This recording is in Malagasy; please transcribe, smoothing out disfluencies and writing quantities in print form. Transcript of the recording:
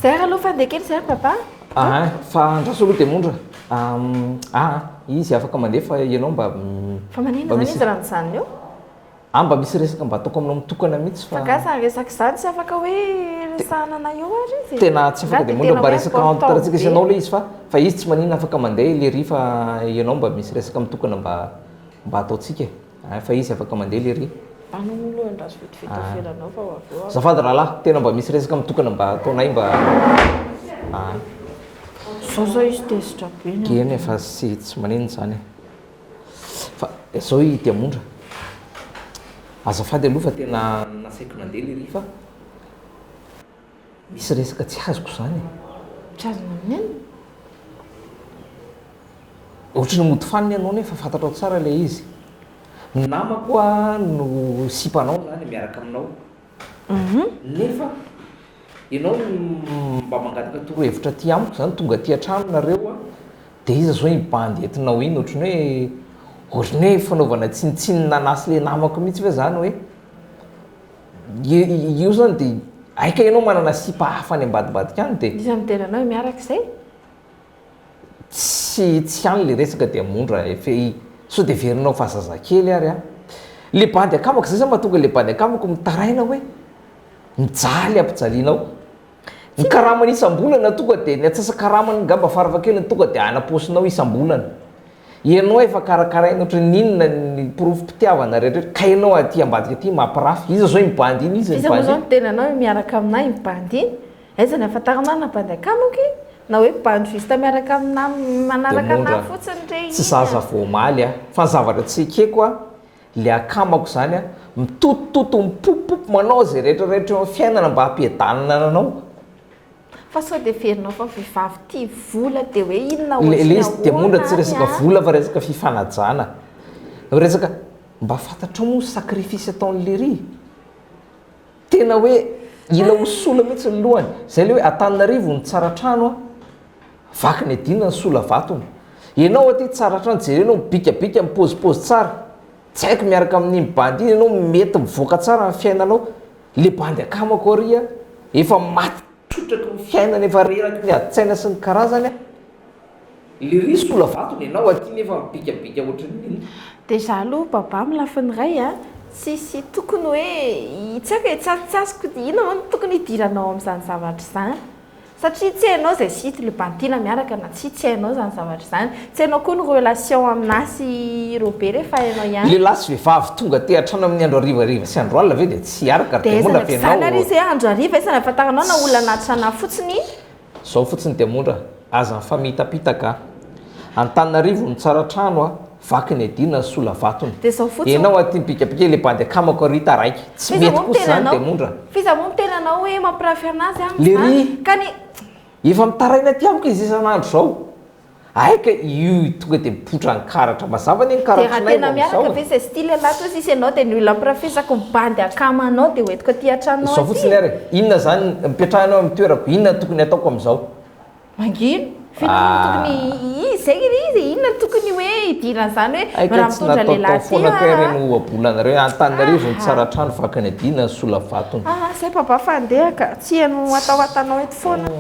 Zay ary aloha fa andeha kely zay ry papa. Aa fa andraso aloha Demondra aa izy afaka mandeha fa ianao mba Fa maninona mba zany misy izy raha mijanona eo? Ah mba misy resaka mba ataoko aminao mitokana mihitsy Fa fa nga zany resaka izany tsy afaka hoe resahana anay eo ary izy e? Tena tsy Nga afaka dia Demondra tena mba hoe resaka entre important antsika sy be? ianao ilay izy fa fa izy tsy maninona afaka mandeha lery fa ianao mba misy resaka mitokana mba mba ataontsika e. Hay fa izy afaka mandeha lery. Any hono aloha andraso vetivety avelanao fa ho avy eo aho. Azafady rahalahy, tena mba misy resaka mitokana mba ataonay mba ah. Zao zao izy tezitra be ny Eny e, fa tsy tsy maninona izany e. Fa zao i Diamondra, azafady aloha fa tena nasaiko nandeha lery fa misy resaka tsy azoko izany e. Tsy azonao amin'ny inona? Ohatry ny mody fanina ianao nefa fantatrao tsara ilay izy. Ny namako a no sipanao izany miaraka aminao. Nefa ianao mba mangataka torohevitra aty amiko izany, tonga aty an-trano nareo a, dia iza izao iny bandy entinao iny, ohatry ny hoe ohatry ny hoe fanaovana tsinontsinona anà sy ilay namako mihitsy ve izany hoe io izany dia hay kay ianao manana sipa hafa any ambadimbadika any dia. Iza miteny anao hoe miaraka izay? Tsy tsy any le resaka dia mondra e fe sao dia heverinao fa zazakely ary aho. Le bandy akamako zay zany mahatonga le bandy akamako mitaraina hoe mijaly ampijalianao. Ny karamany isam-bolana tonga dia ny atsasa-karamany ngamba farafahakeliny tonga dia any am-paosinao isam-bolana. Ianao efa karakaraina ohatran'ny inona ny porofom-pitiavana rehetra rehetra ka ianao aty ambadika aty mampirafy. Iza zao iny bandy iny iza iny Iza moa bandy zao iny? ny tenanao miaraka aminà iny bandy iny? Aiza ny ahafantarana ahy na bandy akamako iny? Na hoe bandy juste miaraka aminà manaraka anà Demondra, fotsiny re tsy iny zaza a! vao omaly aho, fa ny zavatra tsy ekeko a, le akamako zany a, mitotototo, mipopopopy, manao izay rehetra rehetra eo amin'ny fiainana mba hampiadanana anao. Fa sao dia heverinao fa vehivavy tia vola dia hoe inona Le ohatry le ny izy Demondra ahoana tsy ary resaka a! vola fa resaka fifanajana, resaka mba fantatrao moa ny sacrifice ataon'i lery? Tena hoe ila ho sola mihitsy ny lohany. Zay le hoe Antananarivo no tsara trano a, vaky ny adinina ny sola vatony. Ianao aty tsara trano jerenao mibikabika mipaozipaozy tsara, tsy haiko miaraka amin'iny bandy iny ianao mety mivoaka tsara ny fiainanao, le bandy akamako ary a, efa maty trotraky ny fiainana efa reraky ny adin-tsaina sy ny karazany a. Lery sola vato ny anao aty nefa mibikabika ohatran'ny inona. Déjà aloha Baba amin'ny lafiny iray a, tsisy tokony hoe, tsy haiko e, tsy tsy azoko inona moa no tokony hidiranao amin'izany zavatra izany? Satria tsy hainao izay site le bantina miaraka na tsia, tsy hainao izany zavatra izany. Tsy hainao koa ny relation aminà sy i Robe rehefa hainao ihany. Lehilahy sy vehivavy tonga aty an-trano amin'ny andro harivariva sy andro alina ve dia tsy hiaraka ry Dia aiza demona ny ve izany ary ianao? izy hoe andro hariva, aiza ny ahafantaranao na olona anaty trano fotsiny? Zao fotsiny Diamondra, aza mifamitapitaka a! Antananarivo no tsara trano a, vaky ny adina ny sola vatony. Dia zao fotsiny. Enao aty mipikapika le bandy akamako ary taraiky. Tsy F'iza mety moa kosa miteny zany anao? Diamondra. F'iza moa miteny anao hoe mampirafy anazy amiko Lery! zany? Ka ny. Efa mitaraina aty amiko izy isan'andro zao. Hay ka io tonga dia mipoitra ny karatra. Mazava anie ny Dia raha karatrinay tena vao miaraka amin'izao ve e. izay style ialahy toa sisa ianao dia ny olona ampirafesako mibandy akama anao dia hoentiko aty an-tranonao Izao aty fotsiny e. ary e, inona izany, mipetraha ianao amin'ny toerako, inona no tokony hataoko amin'izao? Mangina, f'inona moa no tokony i, izay ilay izy e, inona no tokony hoe hidiran'izany hoe Hay ka raha tsy mitondra nataotao lehilahy aty foana kay aho ireny ohabolana ireny, Antananarivo ny a. tsara trano, vaky ny adina, ny sola vatony. Ah, zay Baba fa andeha ka, tsy heno ataoatanao eto foana.